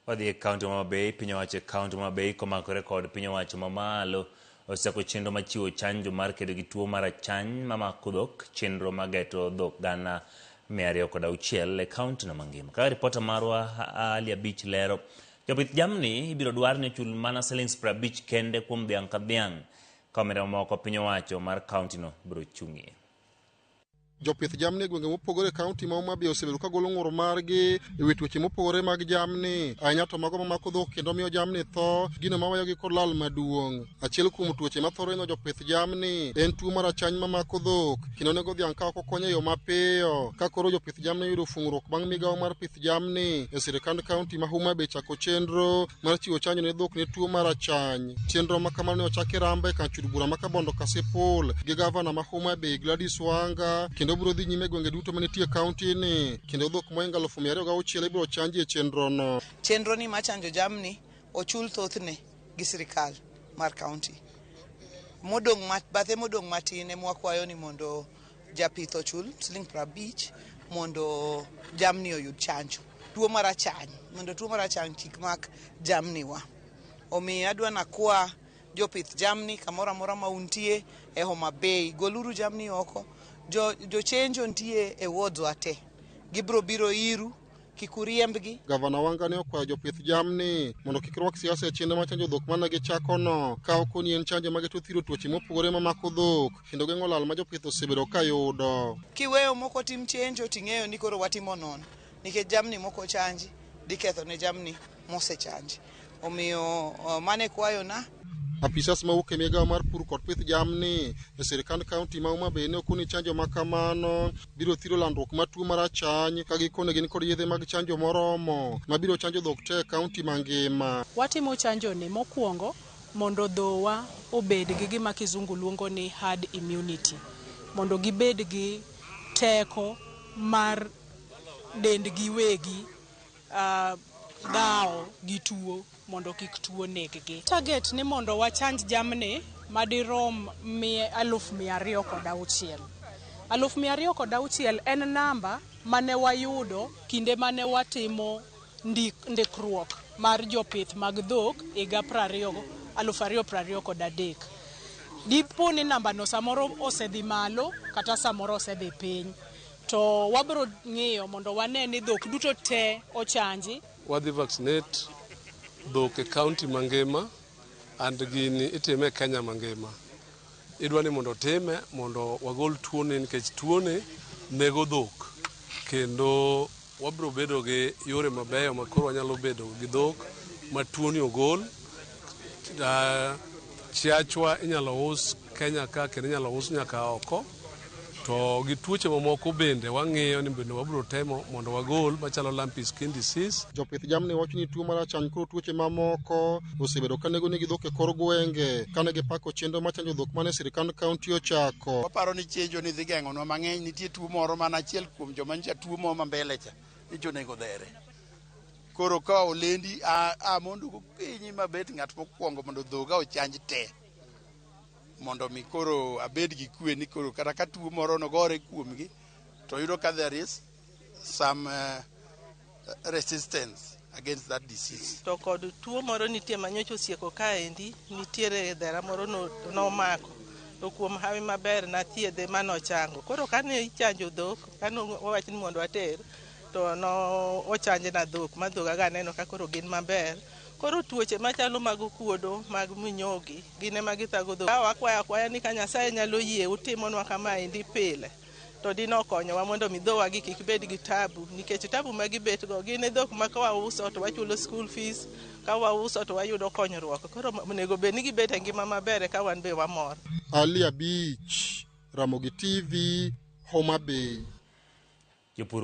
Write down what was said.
Wadhi e kaunti ma Homa Bay, piny owacho e kaunti ma Homa Bay komakore kod piny owacho mamalo osechako chenro mar chiwo chanjo mar kedo gi tuo mar achany mamako dhok, chenro mageto dhok 206,000 e kauntino mangima. Kaka ripota marwa Ali Abich lero, jopith jamni ibiro dwar ni ochul mana silings 50 kende kuom dhiang' ka dhiang' ka omenda mamoko piny owacho mar kauntino biro chung'ie. Jopith jamni e gwenge mopogore e kaunti ma Homa Bay osebedo ka golo ng'ur margi e wi tuoche mopogore mag jamni, ahinya to mago mamako dhok kendo miyo jamni tho, gino maweyogi kod lal maduong'. Achiel kuom tuoche mathoro hinyo jopith jamni en tuo mar achany mamako dhok kendo nego dhiang' ka ok okony e yo mapiyo. Ka koro jopith jamni oyudo fung'ruok bang' migawo mar pith jamni e sirkand kaunti ma Homa Bay chako chenro mar chiwo chanjo ne dhok ne tuo mar achany. Chenro ma kamano ne ochaki Ramba e kar chud bura ma Kabondo Kasipul gi gavana ma Homa Bay Gladys Wanga kendo biro dhi nyime e gwenge duto manitie e kaunti ni kendo dhok mohingo 206,000 ibiro chanji e chenro no. Chenro ni mar chanjo jamni ochul thothne gi sirikal mar kaunti. Modong' bathe modong' matin ema wakwayo ni mondo japith ochul siling 50 mondo jamni oyud chanjo. Tuo mar achany, mondo tuo mar achany kik mak jamni wa. Omiyo adwa nakwa jopith jamni kamoro amora ma untie e Homa Bay, goluru jamni oko. Jo jochenjo nitie e wards wa te. Gibiro biro iru, kik uriembgi. Gavana Wanga ne okwayo jopith jamni mondo kik rwak siasa e chenro mar chanjo dhok mane gichakono ka okoni en chanjo ma geto thiro tuoche mopogore mamako dhok kendo geng'o lal ma jopith osebedo ka yudo. Kiweyo moko tim chenjo ting'eyo ni koro watimo nono nikech jamni moko ochanji dhi ketho ne jamni mosechanji. Omiyo mano e kwayona. Apisas mawuok e migawo mar pur kod pith jamni e sirkand kaunti ma Homa Bay ne okoni chanjo ma kamano biro thiro landruok mar tuo mar achany ka gikone gin kod yedhe mag chanjo moromo mabiro chanjo dhok te e kaunti mangima. Watimo chanjo ni mokwongo mondo dhowa obed gi gima kizungu luongo ni herd immunity, mondo gibed gi teko mar dendgi wegi dhawo gi tuo mondo kik tuo neggi. Target ni mondo wachanj jamni madirom 206,000. 206,000 en namba mane wayudo kinde mane watimo ndikruok mar jopith mag dhok higa 2023. Dipo ni namba no samoro osedhi malo kata samoro osedhi piny. To wabro ng'iyo mondo wane ni dhok duto te ochanji. Wadhi vaccinate dhok e county mangima and gini itime e Kenya mangima. Idwa ni mondo otime mondo wagol tuoni nikech tuoni nego dhok kendo wabiro bedo gi yore mabeyo ma koro wanyalo bedo gi dhok ma tuoni ogol. Chiachwa inyalo us Kenya ka kendo inyalo us nyaka oko. To gi tuoche mamoko bende wang'iyo ni bende wabiro temo mondo wagol machalo lumpy skin disease. Jopith jamni wacho ni tuo mar achany kod tuoche mamoko osebedo ka nego negi dhok e kor gwenge kane gipako chenro mar chanjo dhok mane sirkand kaunti ochako. Waparo ni chenjo ni dhi geng'onwa mang'eny. Nitie tuo moro mana achiel kuom joma nyicha tuo moro ma mbele cha nyicha onego dhere. Koro ka olendi a mondo gokinyi mabet ng'at mokwongo mondo dhoga ochanj te. Mondo mi koro abed gi kwe ni koro kata ka tuo moro nogore kuomgi to yudo ka there is some resistance against that disease. To kod tuo moro nitie manyocha osieko kaendi, nitiere dhera moro nomako to kuom hawi maber nathiedhe manochango. Koro kane ichanjo dhok, kane owach ni mondo ater, to no ochanjna dhok ma dhoga aneno ka koro gin maber. Koro tuoche machalo mag okuodo, mag minyogi, gin ema githago dhok. Wakwayo akwaya ni ka Nyasaye nyalo yie utimonwa kamaendi pile, to dino konyowa mondo mi dhowagi kik bed gi tabu, nikech tabu ma gibet go gin e dhok ma ka wauso to wachulo school fees, ka wauso to wayudo konyruok. Koro onego bed ni gibet e ngima maber eka wan be wamor. Ali Abich, Ramogi TV, Homa Bay. Jopur